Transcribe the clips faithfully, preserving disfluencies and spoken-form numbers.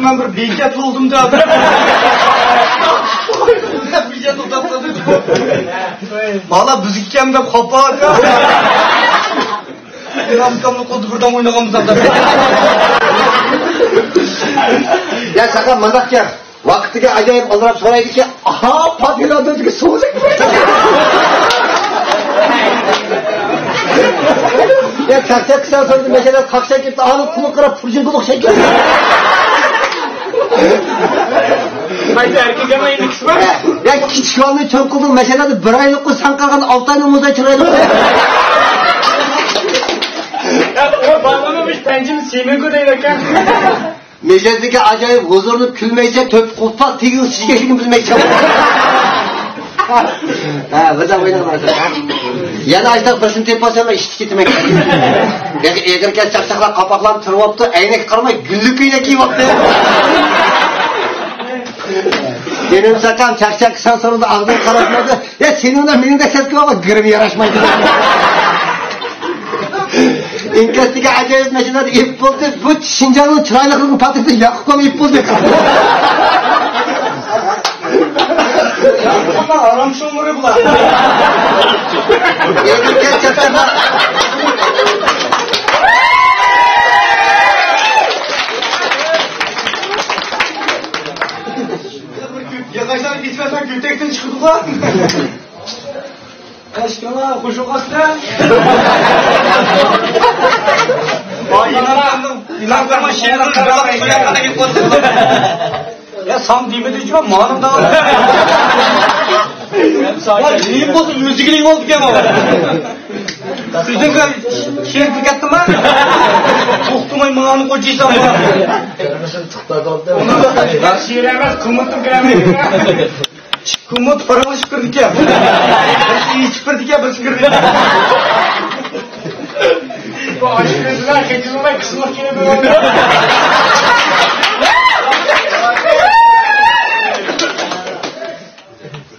مەن بىر بېكەت بولدۇم دەپ. بېكەت توختاپ قالدى. بالا بىزگىكەن دەپ خاپا. ئىنامكامنى قولدا بىردەم ئوينىغانمىز دەپ. يا، ساقا مانداق گەپ. ۋاقتىدا ئاجايىپ ئالدىراپ سورايدىكى، ئاھا، پاتىلا دۆتىگە سوزۇق. يا، چاقچاق كىسان سورىدى، مەسىلەن، قاقشاپ كەتتى، ئانا پۇلغا قاراپ پۇرجۇن بولۇق شەكىل. قايسى ئەركەك ئەمە ئىنىكىسى بار؟ يا، كىچىك بالىنى چوڭ قىلدۇق، مەسىلەن، بىر ئايلىققا سان قالغان ئالتە ئاينىڭ موزاي چىرايلىق. يا، ئۇ بالىنىڭ بىر پەنجىنى سىيمىگۇ دەيدىكەن. مىجەزدىكى ئاجايىپ ھۇزۇرنى كۈلمەيسە، تۆت قۇپا تېگىڭ سىجگەكلىكىنى بىلمەيسەن. ھە، بىردەم ئويناڭلار. يەنە ئاشتاق بىرسىنى تېپىپ ئالسام، مەن ئىشتىن كېتىمەن. ئېغىر، ئېغىركەش چاقچاقلار قاپاقلارنى تۈرۈۋاپتۇ، ئەينەك قارىماي، گۈللۈك كۆينەك كىيىۋاپتۇ. يەنە ساقام چاقچاق كىسان سورىدى، ئاغزىغا قاراشمايدۇ. يا، سېنىڭ بىلەن مېنىڭ دەسلەپكى بولغان گىرىم ياراشمايدۇ. ئىنكاستىكى ئاجايىپ مەشىنىلەر ئېپ بولدى. بۇ شىنجاڭنىڭ چىرايلىقلىقىنى پاتىسى ياقۇپقا ئېپ بولدى. ئارام شومۇرى بۇلار. ياغاچلارنى كېسىۋەتسەڭ، كۆتەكتىن چىقىدىغۇ. ئەشكىلا، خۇش بولغاچسىلەر. يا، سام دېمىدىچۇ، مانىڭدا. يا، نېمە بولسا، ئۆزىگە نېمە بولدىكەن ئۇ؟ ئۆزۈڭگە شېرىپ كەتتىڭما؟ توختىماي ماڭانى قوچىسام. شېرىپ ئەمەس، قىممىتىم كىرەمەيدۇ. ئىككى كۈن بولدى، پاراڭلىشىپ كىردىكەن. بىرسى ئىچىپ كىردىكەن، بىرسى كىردى. بۇ ئاشۇ كۆزىدە خېجىلماي قىسمىق كېلىپ بېرىۋاتىدۇ.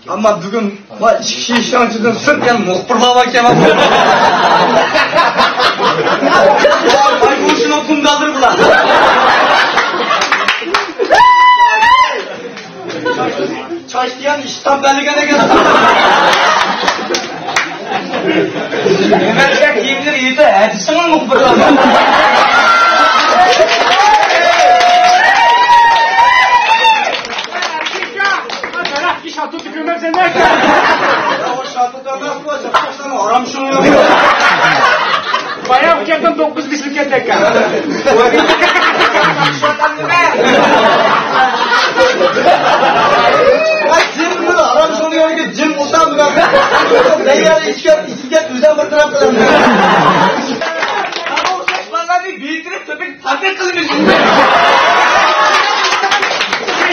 ئەمما بۈگۈن ما ئىچكى ئىشەنچىدىن سىرت يەنە مۇخبىرلار بار ئىكەن. ۋاي، بۇ شۇنىڭ قۇمدالدۇر بۇلار. چاچتىيان ئىشتان بەلگىلىگەن. نېمەشقە كىيىملىرى يېتە ھەدىسىڭىز مۇخبىرلار. شاتۇتى كۆرمەپسەن نەرسە؟ شاتۇت ئەمەس بۇ، شاتۇت ئەمەس، ئارام شۇڭ. بايام كەتتىم، توققۇز بېسىلىپ كەتتى ئەكەن. جىم بىر ئارام شۇڭ يەرگە جىم ئولتۇرمىغان. نەيەر ئىچكەن، ئىچكەن ئۆزەم بىر تەرەپ قىلىمەن. بالىلارنى بېيىتتۈرۈپ تۆپىگە تەتبىق قىلىمىز.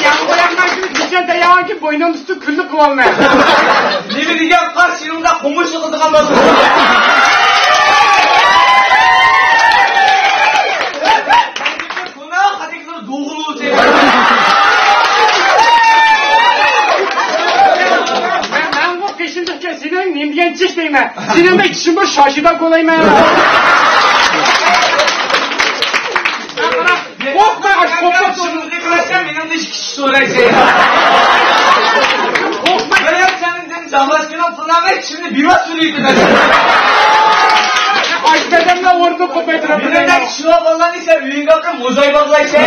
ياغمۇر ياغماي كۈنى دۈشەن تەيياركى بوينۇمنى تۇتۇپ كۈنلۈك قىلىۋالىمەن. نېمە دېگەن قار شىرۇڭدا قومۇش يىغىدىغان بولدى. مەن، مەن بۇ قېشىمدىكى سېنىڭ نېمە دېگەن چىش دەيمەن. سېنىڭ بىر چىشىڭ بار، شاشىدا كولايمەن. قورقما، قورقما. مېنىڭدىن ئىككى كىشى سورايسەن. قورقما. سەندىن زاغلاشكىنىڭ پۇلىنى ئىچىمدە بىۋاسىتە سۈرۈيتىمەن. ئاش بەدەننى ئورنىدا قوپايتىرىپ مېنىڭدەك كىشىلەر بالىلارنى سەن ئۆيۈڭگە ئاپىرىپ موزاي باغلايسەن.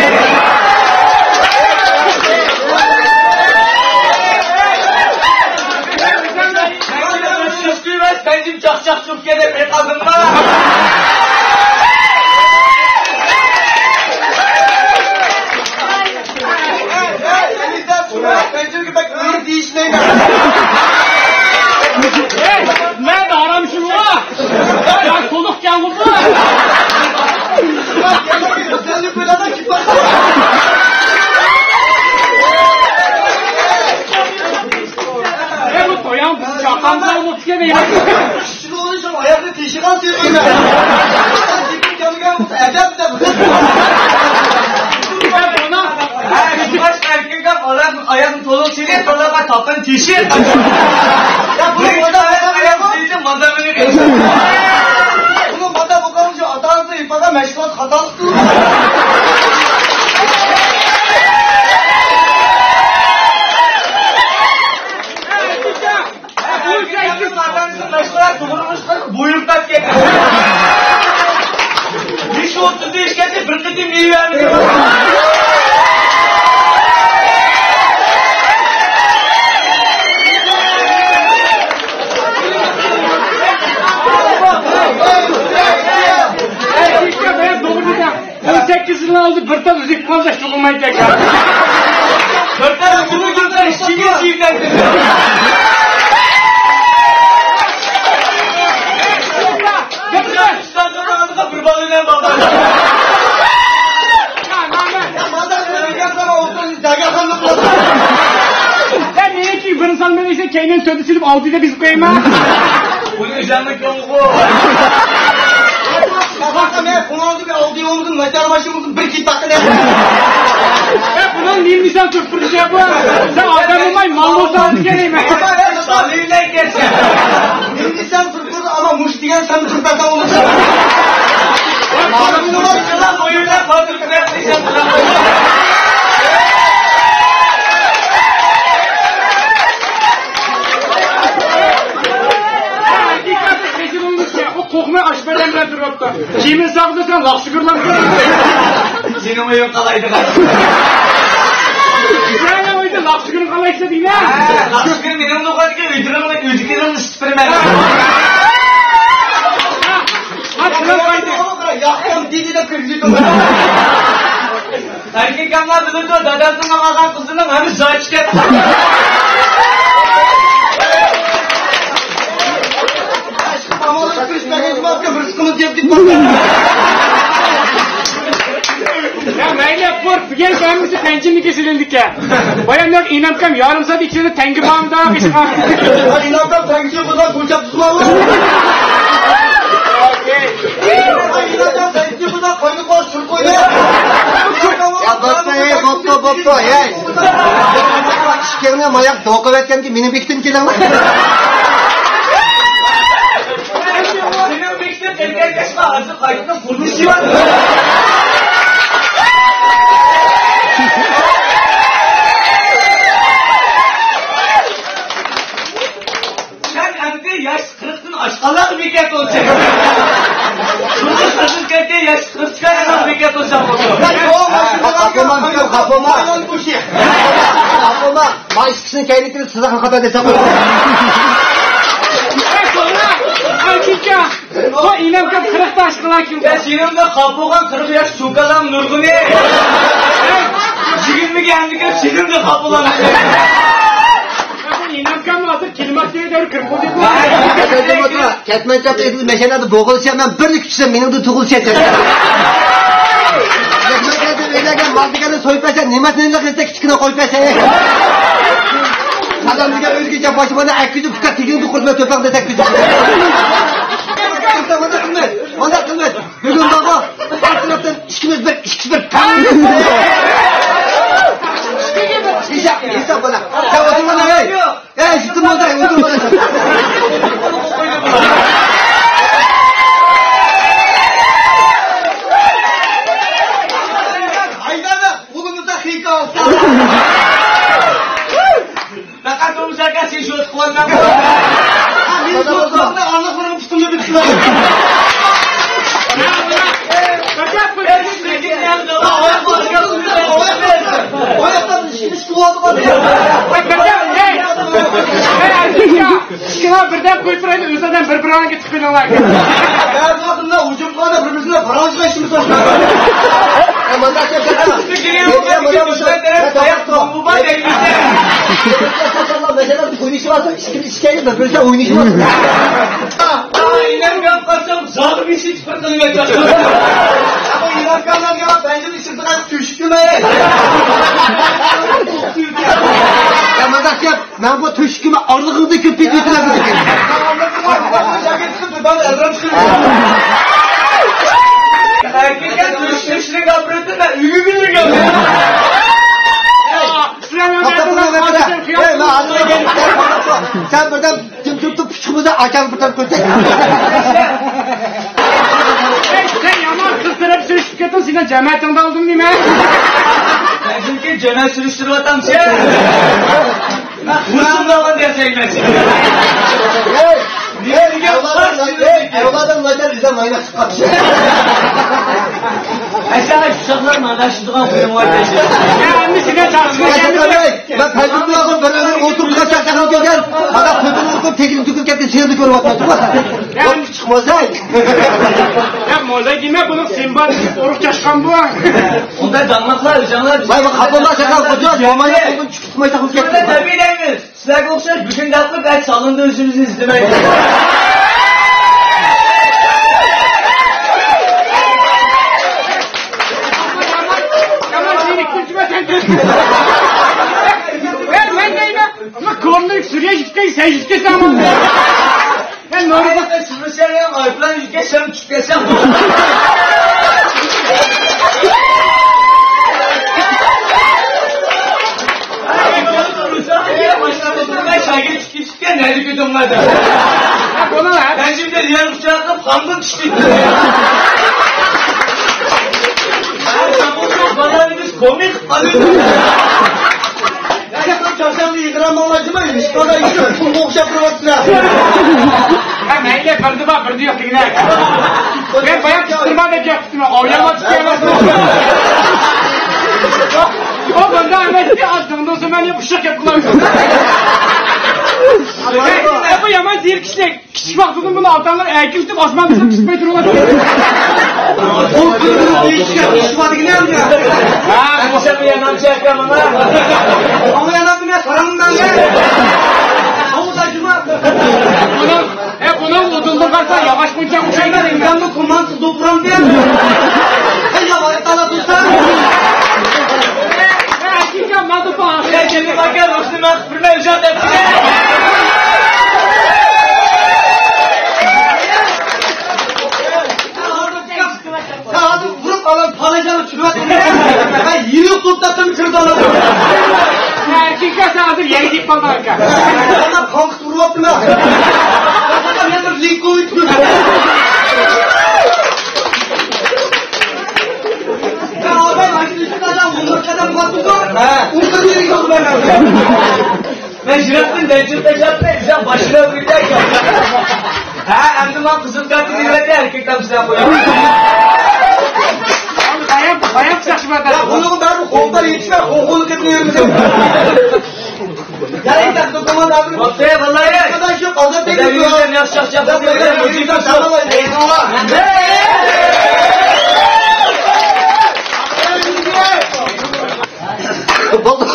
سۈرۈيمەس، سەنجىم چاقچاق چۈركەدە بىر قازىنما. مەن ئارام شۇڭا. يا تولۇق كەڭ بولسا. ئەي، بۇ توياڭ چاققان بولۇپ كەتتى يا. شۇنىڭ ئۈچۈن ئاياقنى تېشىغان سۆزلەيمەن. ئەدەپ دەپ. ھە، ئەركەك ئاياقنى تولۇق سېلىپ، بىرلەپمە تاپىنى تېشىپ. يا، بۇنى مادا ئاياق سېلىپ، مادا مېنى قىلسۇن. بۇنى مادا بولغان ئۈچۈن ئاتا-ئانىسى ئىپادا مەشغۇلات خاتالىق قىلدى. بىر تال ئۈزۈك قالسا، شۇغۇلمايدىكەن. بىر تال ئۈزۈك قالسا، ئىچىگە سىيىپ كەتتى. بىر تال ئۈزۈك قالسا، بىر بالا بىلەن باقىدۇ. يا، مېنىڭكى بىر سال مېنىڭ كەينىدىن تۆتى سېلىپ ئالتىدە بېزىپ قويايمەن. بۇنى ئىشەنمەك يوققۇ. بۇنىڭدا بىر ئالدى بولمىسۇن، ناچار باشلىمىسۇن، بىر كېتىپ باققىلى. ئە، بۇنىڭ نېمە دېسەڭ تۇرۇپ تۇرۇشى بۇ؟ سەن ئادەم بولماي، مال بولساڭ كېرەكمەن. نېمە دېسەڭ تۇرۇپ تۇرىدۇ، ئەمما مۇشۇ دېگەن سەن تۇرۇپ بەرسەڭ بولىدۇ. ئۇ قورقماي ئاشۇ بەدەن بىلەن تۇرۇۋاپتۇ. كىيىمىنى ساقلىسا سەن لاخشىگىرلارنى كۆرىسەن. سېنىڭ ئۆيۈڭ قالايدىغان. سېنىڭ ئۆيدە لاخشىگىرنى قالايسىلەر دېگىنە. ھە، لاخشىگىر مېنىڭ دوقاتتىكى ئۆيدىن ئۆيدىكىنىڭ ئۈستى بىر مەن. ھە، سېنىڭ قايدى. ياقتىم دېدى دەپ كىرگۈزۈۋېتىڭ. ئەركەكلەر بىلىدۇ، دادامنىڭ ئالغان قىزىنىڭ ھەممە زاچ كەتتى. يا مەيلى، قورق، بۈگۈن ھەممىسى تەنجىمنى كېسىلىندىكەن. بايام يوق، ئىنامكام يارىم سائەت ئىچىدە تەڭگە بارمىدا، ئىشقا. ئىنامكام تەڭگە قىلغان بۇ چاپسىز مالۇ. ئىنامكام تەڭگە قىلغان قوينى قوش. يا، بوپتۇ، ئەي، بوپتۇ، بوپتۇ، ئەي. ئىككىڭنى ماياق دوقۇۋەتكەنكى مېنى بېكىتىپ كېلىڭلار. مېنى بېكىتىپ كەلگەن كەسپى ھازىر قايتىدىن قۇرۇلۇش دېۋاتىدۇ. سەن ئەمدى ياش قىرىقتىن ئاشقانلارغا بېكەت بولسا. شۇڭا قىزىل كەتكەن ياش قىرىق چىققانلارغا بېكەت بولسا بولىدۇ. قاپلىما، قاپلىما. قاپلىما. ما ئىككىسىنى كەينىگە سىزىق قاتا دېسە قويۇڭ. ئەي، توغرا. ئەي، كىچا. بۇ ئىنەمكە قىرىق تاشقىلار كىم؟ يا، سېنىڭدە قاپلىغان قىرىق ياش چوكانلار نۇرغۇنى. يىگىرمىگە ئەمدى كەپ سېنىڭدە قاپلىغان. يا، بۇ ئىنەمكەم ھازىر كىلىمات دېگەن دەۋر كىرىپ قالدى. كەتمەن چاپتا ئېتىز مەشەنەدە بوغۇلۇشا، مەن بىرنى كۈتسەم، مېنىڭدە تۇغۇلۇشا. كەتمەن چاپتا ئۆيلەرگە مال دېگەننى سويۇپ بەرسە، نېمە نېمىلىك قىلسا كىچىككىنە قويۇپ بەرسە. ئادەم دېگەن ئۆزگىچە باشىمادا ئەككۈزۈپ، پۇكا تېگىڭدە قۇرتما تۆپەڭدە تەككۈزۈپ. مانداق قىلمايدۇ، مانداق قىلمايدۇ. بۈگۈن بارغۇ، ئەتراپتىن ئىككىمىز بىر، ئىككىمىز بىر. ئىشا، ئىشا بولا. سەن ئۆزۈڭ بولا، ھەي. ھەي، ئىشتىن بولا، ئۆزۈڭ بولا. ھايدانا، ئۇلىمىزدا خىيكا ئالسا. پەقەت ئۇ مۇشەكە شىشۇت قۇۋۋەتلەپ. مېنى سوتقاندا ئانىقلىرىم پۇتۇمنى بىتىپ. ئىككىڭلار بىردەم قويۇپ بېرەيلى، ئۆزىدىن بىر-بىرىڭلارغا كېتىپ قېلىڭلار. بەزى ۋاقىتتا ھۇجۇم قىلغاندا بىر-بىرسىنى پاراڭلىشىپ ئىشىمىز باشلايدۇ. مانا، مەسىلەن، ئوينىشىۋاتسا، ئىككىمىز ئىككىگە بىر-بىرسى ئوينىشىۋاتسا. ئىنەمكەم قاچان زادى بىشى چىقىپ قېلىۋېتىۋاتىدۇ. ئەمما ئىنەمكەملەرگە بەنجىم ئىشلىتىدىغان تۆشۈكىمۇ. يا، مانداق گەپ، مەن بۇ تۆشۈكىمۇ ئارىلىقىڭدا كۆپ كېتىۋېتىمەن بۇ. ئەركەككە تۆشۈك ئىشلىرىگە ئاپىرىۋېتىپ، مەن ئۆيگە كىرگەن. سەن بىردەم جىم تۇرۇپ پۇچۇقىمىزدا ئاچام بىردەم كۆرسەك. ھەي، سەن يامان قىز تەرەپ سۈرۈشۈپ كەتتىڭ، سېنىڭ جەمەتىڭدە ئالدىم نېمە؟ چۈنكى جەمەت سۈرۈشتۈرۈۋاتامسەن. مۇشۇنداغان دېسەيمەن. ئەۋلادىم ناچار، بىزدە مايناق چىققان. ئەسلى شۇ چاغلار ماڭداشىدىغان قويۇڭ بار. يا، ئەمدى سېنى تارتىپ مەن پەيزۇللانىڭ بىر ئۆمۈر ئولتۇرۇپ تۇرغان چاغلىرىنى كۆرگەن. ئانا تۆپىنى ئۇرۇپ تېگىدىن تۆكۈلۈپ كەتكەن سېنى كۆرۈۋاتمايتتىم. يا. بۇ كىچىك موزاي. يا موزاي دېمە، بۇنىڭ سېنى بار دېيىپ ئۇرۇق چاچقان بۇ. بۇنداق داڭلىقلار، ئۆزۈڭلار. ۋاي، بۇ خاپا بولما، چاقال، خوجا، يامايلا، قولدىن چۈشۈپ قويمايساق بولۇپ كەتتى. شۇنداق تەبىئىي دەيمىز. سىلەرگە ئوخشاش بۈگۈن دەپلىك ئەت سالوندا ئۆزىمىزنى ئىزدىمەيلى. يامان زېرىكتۈرۈپ جىمە سەن. مەن، مەن دەيمەن، ئۇلار كومنىڭ سۈرىيە يىتكەن، سەن يىتكەن سامان. مەن نورمال. سۈرىيە ئايروپىلان يىتكەن، سەن چۈشۈپ كەتسەڭ. مەن شاگىرت كىشىككە نەدە كۆتۈڭلار دەپ. ھە، بۇنى ھە. مەن شىمدە يەر ئۇچراقلاپ، خامدىن چۈشتى. ھە، ساقلىق بالىلىرىمىز كومىك قىلىپ قالىدۇ. يا، يا، چارشامدا يىغىرام ئاڭلاجماي، ئىشقادا يۈرۈپ، پۇلغا ئوخشاپ تۇرۇۋاتىسىلەر. ھە، مەيلى، بىردە بار، بىردە يوق دېگىنە. مەن بايام چىقتۇرما دەپ گەپ قىپتىمەن، ئاۋۇ يامان چىقتى ئەمەسمۇ. ئۇ بۇنداق ئەمەستى، ئاز دىڭدىڭسا مەن يەپ ئۇششاق گەپ قىلمايمەن. ئە، بۇ يامان زېرىكىشلىك. كىچىك ۋاقتىدىن بۇنى ئاتاڭلار ئەكېلىپ ئاسمانغا چىقىپ چىقماي تۇرۇۋاتىدۇ. بۇ كۈندە ئىش بار دېگىنى ئەمدى. ھە، ئەمىسە بۇ يامان چاكا مانا. ئاڭلىيالامدىم يا، ساراڭدىن ئەمدى. ئاۋۇ تاجىما. بۇنىڭ، ئە، بۇنىڭ ئۇدۇلدىن قارىسا ياغاچ مۇنچا ئوخشايدۇ. ئىنساننى كوماندىسى دوپۇرامدى. ئەي، يا، بايتالا دوستلار. ئە، ئەكىلگەن مانا بۇ. ئەكىلگەن مانا بۇ. ھازىر ئۇرۇپ ئالان پالەيجاننى چۈشۈرۈۋەتتىم. ھە، يېنىك تۇرۇپ تەتتىم چۈشۈرۈپ ئالان. ھە، ئەركىنكە سەن ھازىر يەرگە كېلىپ قالدىڭ ئەكە. ئانا قالقىت ئۇرۇۋاپتىمەن. مەن بىر لىنكوۋىچ. ھە، ئاغاي، ماشىنا ئۈستىدە ئادەم، ئون تۆت ئادەم بارتىمغۇ. ھە. ئۇ قىز يەرگە يوللىمايمەن. مەن يىراقتىن دەجىل تەجەللى ئىزاھ باشلاپ بىردەك. ھە، ئەمدى ماڭا قىزىل كارتىنى بېرىۋەتتى، ئەركەك تامسىلار قويۇپ. بايام، بايام چاقچىمادا. يا، بۇنىڭغا بەرىبىر قوقلار يېتىشمەي، قوقۇلۇپ كېتىۋېرىمىز. يا، ئېيتاق، دوكۇمان ھازىر. بولدى، ۋاللاھى. قادا شۇ، قازا تېگىپ. ياخشى، ياخشى، ياخشى. بولدى.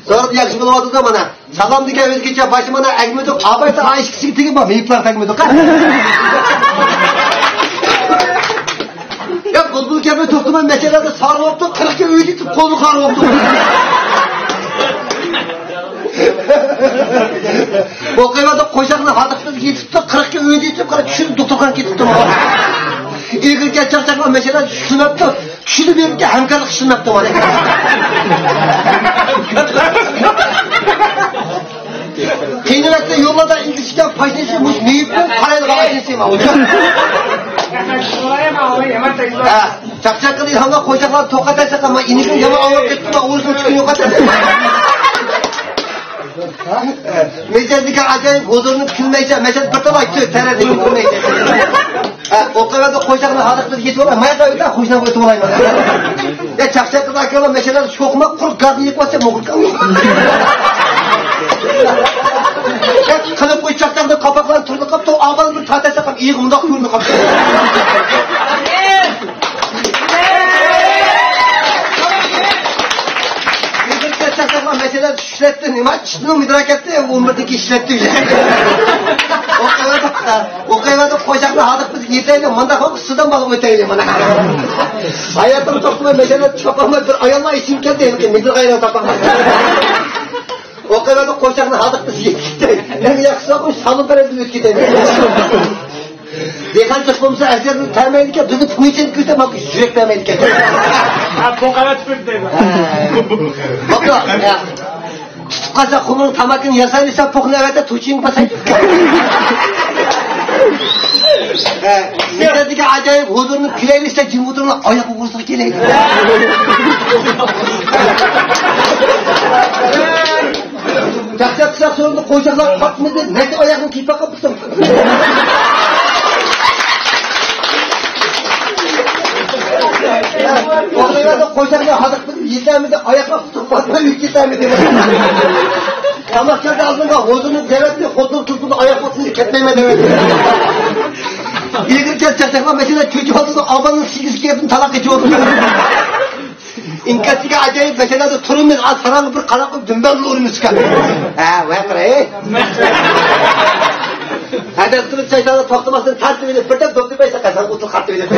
زور ياخشى بولۇۋاتىدۇ مانا. سالام دېگەن ئۆزگىچە باشلىمانا ئەگمىدۇق، ئابايتا ئايشىكىسىگە تېگىپ، مېيىپلار تەگمىدۇق، ھە؟ يا، بۇلبۇل كەبى توختىماي مەشەلەردە سارىۋاپتۇ، قىرىقكە ئۆيدە يېتىپ، قولى قارىۋاپتۇ. بۇ قېۋەدە قوشاقنى ھادىقىتىپ يېتىپتۇ، قىرىقكە ئۆيدە يېتىپ، قارا چۈشۈرۈپ دوختۇرخانىغا كېتىپتۇ. ئېغىر چاقچاقلار مەشەلەر چۈشىنىپتۇ. چۈشىنىپ بېرىپكەن ھەمكارلىق ئىشلىمەپتۇ مانا. قىينىۋەتتى يوللاردا ئىگىسىگە پاشنىسى مۇش مېيىپنىڭ قارايدىغان ئاشنىسى ماۋۇ. ھە، چاقچاق قىلىپ ئىلھاملار قويچاقلار توقا تەسلىقى ما ئىنىكنىڭ يامان ئاۋۇرۇپ كېتىپتۇ، ئۇرۇشنىڭ تۈكىنى يوقاتتى. مىجەزدىكى ئاجايىپ ھۇزۇرنى كۈلمەيچە، مەسەلەن، بىر تالاي چۆ تەرەتنى كۈلمەيچە. ھە، ئوقۇۋاتىدۇ، قوشاقنى ھازىر قىلىپ يېتىۋالماي، ماياق ئۆتە، خوشنام ئۆتۈۋالايمەن. يا، چاقچاق قىز ئاكىلار، مەسىلەن، شوقماق قۇرۇق گاكنى يېپۋاتسا، مۇغۇر كالمىغان. يا، قىلىپ قوي، چاقچاقنى قاپاقلارنى تۈرلۈك قاپتۇ، ئاۋۋال بىر تارتاچاق قاپ، ئېغى مۇنداق كۆرۈنۈپ قاپتۇ. مەسىلەن، ئىشلەتتى، نېمە؟ ئىشنىڭ مىدىراكەتتى، ئون بىردىكى ئىشلەتتى. ئوقۇۋاتىپ، ئوقۇۋاتىپ، قوشاقنى ھازىر بىز يېتەيلى، مۇنداق بولۇپ، سۇدان بالىغا ئۆتەيلى، مانا. ھاياتىم توختىماي، مەسىلەن، چاپالماي بىر ئاياللار ئېسىمگە كەلدى، مىدىر غايران تاپالماي. ئوقۇۋاتىپ، قوشاقنى ھازىر بىز يېتەيلى. ئەڭ ياخشىسى، سالون تەرەپتىن ئۆتۈپ كېتەيلى. دېھقان جىق بولمىسا، ئەسەرنى تەرمەيدىكەن، بىزنى پويچىنى كۆرسە، ماڭا يۈرەك بەرمەيدىكەن. ھە، بۇ قەۋەت تۇتۇپ دەيمەن. ھە. بوپتۇ. ھە. تۇتۇپ قالسا، قۇمۇرۇڭ تاماكىنى ياسايلىسا، پوقنى ئەۋەتە، توچىنى باساي. ھە. مىجەزدىكى ئاجايىپ ھۇزۇرنى كۈلەيلىسە، جىم ئولتۇرۇڭلار، ئاياق ئوغرىسىغا كېلەيلى. چاقچاق قىساق سورۇندا قوشاقلار قاپمىدى، نەچچە ئاياقنى كىيىپ باققان بىزنىڭ. قوشاقلار ھازىر بىز يېتەلمىدى، ئاياقلار تۇتۇپ باتماي يېتەلمىدى. تاماق كەلدى ئالدىڭغا ھۇزۇرنى دەۋەتتى، خوتۇن قىز بۇنى ئاياق بوسۇنى كەتمەيمەن دەۋەتتى. ئېغىر كەلدى چاقچاقلار مەسىلەن چۆچۈۋاتىدۇ، ئاۋازنىڭ سىگىز كېپىنى تالاق قېچىۋاتىدۇ. ئىنكاستىكى ئاجايىپ مەسىلەدە تۇرىمىز، ئا، ساراڭغا بىر قاراپ قويۇپ، دۈمبەڭ ئۇرىمىز چىقار. ھە، ۋە قاراي. ھەدەپ تۇرۇپ، چايساغدا توختىماستىن تارتىۋېلىپ، بىردەم دوپپا بەرسە، قەسەم ئۇتۇل قاتتىۋېلىپ.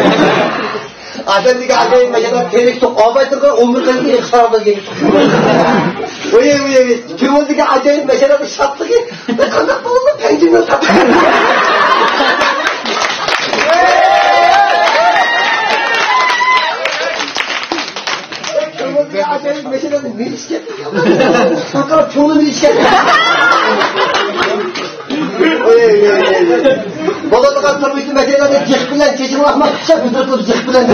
ئادەمدىكى ئاجايىپ مەسىلە تېرىك سوق ئالمايدىغان ئومۇر قىزنى يىغىپ ساراڭدىن يىغىپ. ۋەي، ۋەي، ۋەي. كۆڭۈلدىكى ئاجايىپ مەسىلە شادلىقى. قانداق بولدى؟ پەنجىمنى تاپتىم. كۆڭۈلدىكى ئاجايىپ مەسىلە نېمە ئىش كەتتى؟ ساقال كۆڭلۈم ئىش كەتتى. ۋەي، ۋەي، ۋەي، ۋەي. بولىدىغان تۇرمۇشتا مەسىلىلەرنى جىق بىلەن چېچىڭ ئاقماق پىشاپ بىزدۈرتۈپ جىق بىلەن.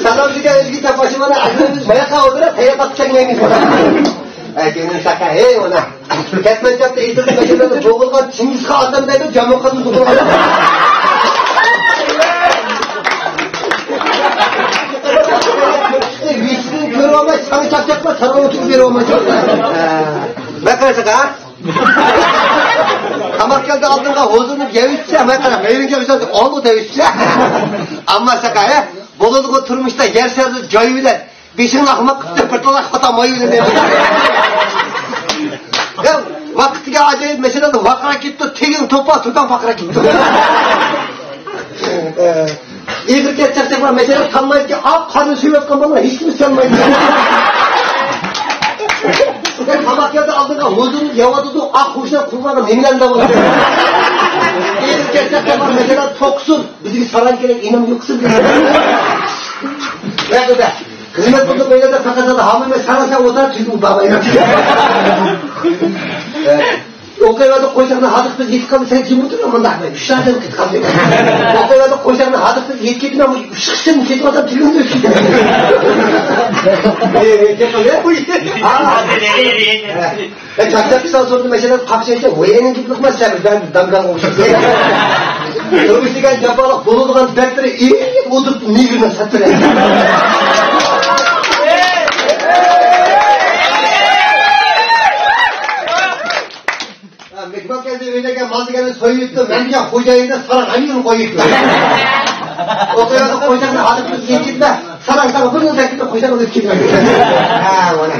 سالام دېگەن ئۆزگىچە باشىمانا ئەزىز باياققا ئولتۇرۇپ سەير قاپتى چەكمەيمىز. ئەي كۆڭۈل شاكا ھەي ئانا. كەتمەن چاپتا ئېيتىلدى مەسىلىلەردە بوغۇلغان چىڭگىزخان ئادەم دەيدۇ جامۇ قىزنى تۇتۇپ. ۋىسكىنى كۆرۈۋالماي ساڭا چاقچاقما ساراڭ ئوتۇرۇپ بېرىۋالماي. بەك قارىساق ھە. تاماق كەلدى ئالدىڭغا ھۇزۇرنى يەۋېتسە، ماي قارا، مەيلىڭگە ئۆزۈڭ ئالدى تەۋېتسە. ئەمما ساقا ھە، بولىدىغۇ تۇرمۇشتا يەر شارىدا جاي بىلەن بېشىڭنى ئاقماق قىپتە بىر تالاق خاتا ماي بىلەن دەپ. يا، ۋاقىتىگە ئاجايىپ مەسىلەدە ۋاقىراپ كېتىپتۇ، تېگىڭ توپا، تۇتاڭ پاقىراپ كېتىپتۇ. ئېغىر كەتسەك بار، مەسىلەن، تاللايدىكەن، ئاق قارنى سۆيۈۋاتقان بالىلار ھېچكىمنى سۆيەلمەيدۇ. تاماق يەردە ئالدىغا ھۇزۇرنى يەۋاتىدۇ، ئاق خۇشنى قۇربانغا نېمىلەرنى دەۋاتىدۇ. ئېغىر كەتسەك بار، مەسىلەن، توقسۇن، بىزگە ساراڭ كېرەك، ئىنام يوقسۇن. بەكىدە، خىزمەت قىلدۇق، ئۆيلەردە پەقەت ھامان ساراڭ سەن ئولتۇر، تۈزۈم بابايلار. ئوقۇۋاتىدۇ، قوشاقنى ھازىر قىز يېتىپ قالدى، سەن كىم ئولتۇرغان مۇنداق؟ مەن ئۈچ سائەتتىن كېتىپ قالدىم. ئوقۇۋاتىدۇ، قوشاقنى ھازىر قىز يېتىپ كېتىپ، مەن ئۈچ قىشتىن كېتىپ قالسام، تۈگۈندۈم. ئەي، چاقچاق قىسا سورىدى، مەسىلەن، قاقشايسا، ۋەيرەنگە كېتىپ قالماس، سەن بىردەم دامگاڭغا ئوخشايسەن. تۇرمۇش دېگەن جاپالىق، بولىدىغان دەردلىرى ئېرىپ ئولتۇرۇپ، نېگىرنى ساتتىرە. ھە، مېھمان كەلدى، ئۆيدىكى مال دېگەننى سويۇۋېتىپتۇ، مەن دېگەن خوجايىندا ساراڭ ھەممىنى قويۇۋېتىپتۇ. ئوقۇياتقان قوشاقنى ھازىر قىلىپ يېتىپ كەتمە، ساراڭ ساراڭ بىر يىل كەتكەندە قوشاق ئۆلۈپ كېتىدۇ. ھە، مانا.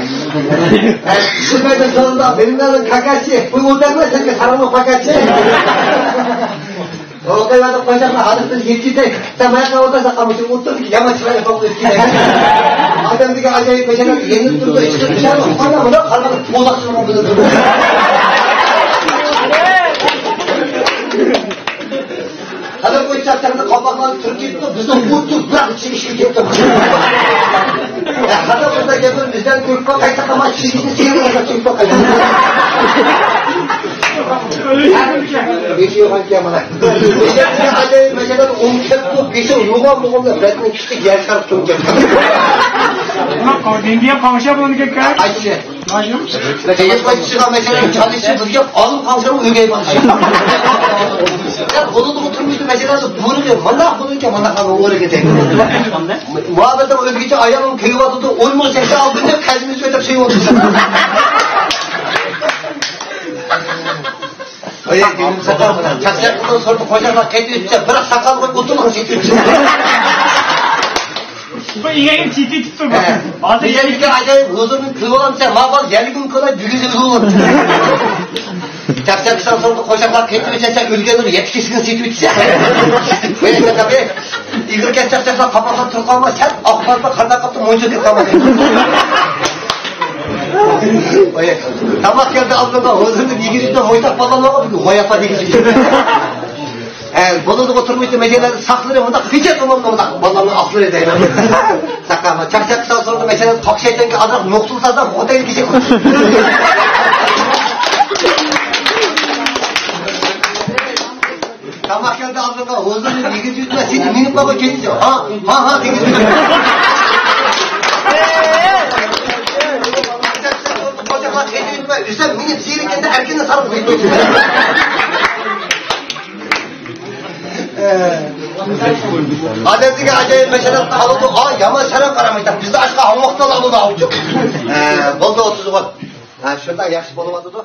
ھە، شۇ پەيتتە سورىدى، بىرىڭلارنىڭ كاكاسى، بۇ ئولتۇرما، سەنكى ساراڭنىڭ پاكاسى. ئوقۇيۋاتىپ قوشاقنى ھازىر بىز يېتىشتەك، سەن ماياققا ئولتۇرسا قامۇشۇ ئولتۇردى، يامان چىرايلىق بولۇپ ئۆتتى. ئادەمدىكى ئاجايىپ مەسىلە يېنىپ تۇرىدۇ، ئىشقىلىپ ئىشارە قىلغاندا مۇنداق قارىغاندا پولاق چىرايلىق بولۇپ تۇرىدۇ. قەدىر بويىچە چاقچاقنى قاپاقلارنى تۈرۈپ كېتىپتۇ، بىزنى ئۇرۇپ بىراق ئىچىگە ئىشىپ كېتىپتۇ. قەدىر بولسا گەپنى بىزدىن كۆرۈپ قال، قايتا قاما ئىشىكىنى سېلىپ قايتا كېلىپ قال. بېشى يوغان ئىكەن مانا. ئاجايىپ مەسىلە ئۇنتۇپ بېشى يوغان بولغاندا بەتنىڭ كىچىك يەر سارىپ تۇرۇپ كەتتى. نېمە دېگەن قاڭشا بولغان ئىكەن؟ ئايسى. قېيىپ قايتىشىغا مەسىلەن چالىشى بىزگە ئالىم قاڭشىنىڭ ئۆگەي بالىسى. يا بولىدىغۇ تۇرمۇشتا مەسىلەن بۇرۇنى مانداق بولىدىكەن، مانداق قىلىپ ئۆگەتەي. مۇھەببەتنىڭ ئۆزگىچە ئايالىڭ كۆيۈۋاتىدۇ، ئون مىڭ سەكسە ئالدىن دەپ قەلبىمىزگە ئۆتۈپ سۆيۈۋاتىدۇ. ئاي، گېلىم ساقال بىلەن چاقچاق قىلىپ سورىدى، قوشاقلار قېتىۋېتىپسە، بىراق ساقال قويۇپ ئولتۇرغان سېتىۋېتىپسە. بۇ ئىگەيگە چېتىۋېتىپتۇ. ھە. بۇ يەردىكى ئاجايىپ ھۇزۇرنى كۆرۈۋالامسەن، ما بال يەرلىكىم كۆرەي، بۈگۈزۈم كۆرۈۋالامسەن. چاقچاق قىلساڭ سورىدى، قوشاقلار قېتىۋېتىپسە، ئۆلگەنلەر يەتتە كېسىكنى سېتىۋېتىپسە. ۋەي، تاپى. ئېغىر كەتسە چاقچاقلار قاپاقلاپ تۇرۇپ قالما، سەن ئاق پارپا قانداق قاپتۇ، مۇنچە تۇرۇپ قالما. تاماق كەلدى ئالدىمغا، ھۇزۇرنى دېگۈزۈپتۇ، مويتاق بالامغا بۈگۈن غوياپا دېگۈزۈپتۇ. ھە، بولىدىغۇ تۇرمۇشتا مەسىلەن ساقلىرى مۇنداق پېچەت بولمامدۇ، مۇنداق بالامنىڭ ئاقلىرى دەيمەن. ساقلىما، چاقچاق قىلسا سورىدى، مەسىلەن قاقشايدىكەن ئازراق نوقتىلىسا خوتەنگە كېسەك. تاماق كەلدى ئالدىمغا، ھۇزۇرنى دېگۈزۈپتۇ، سېنى مېنىڭ بابا كېتىشى. ھا، ھا، ھا دېگۈزۈپتۇ. ئۆزۈم مېنى زېرىككەندە ئەركىننى سارپ قويۇپ. ئادەتتىكى ئاجايىپ مەشەدە قالىدۇ. ئا، يامان سەرەپ قارىمايسەن. بىزدە ئاشقا ھاڭۋاقتا بولىدۇ. ھە، بولدى، ئوتتۇز ئون. ھە، شۇنداق ياخشى بولۇۋاتىدۇ.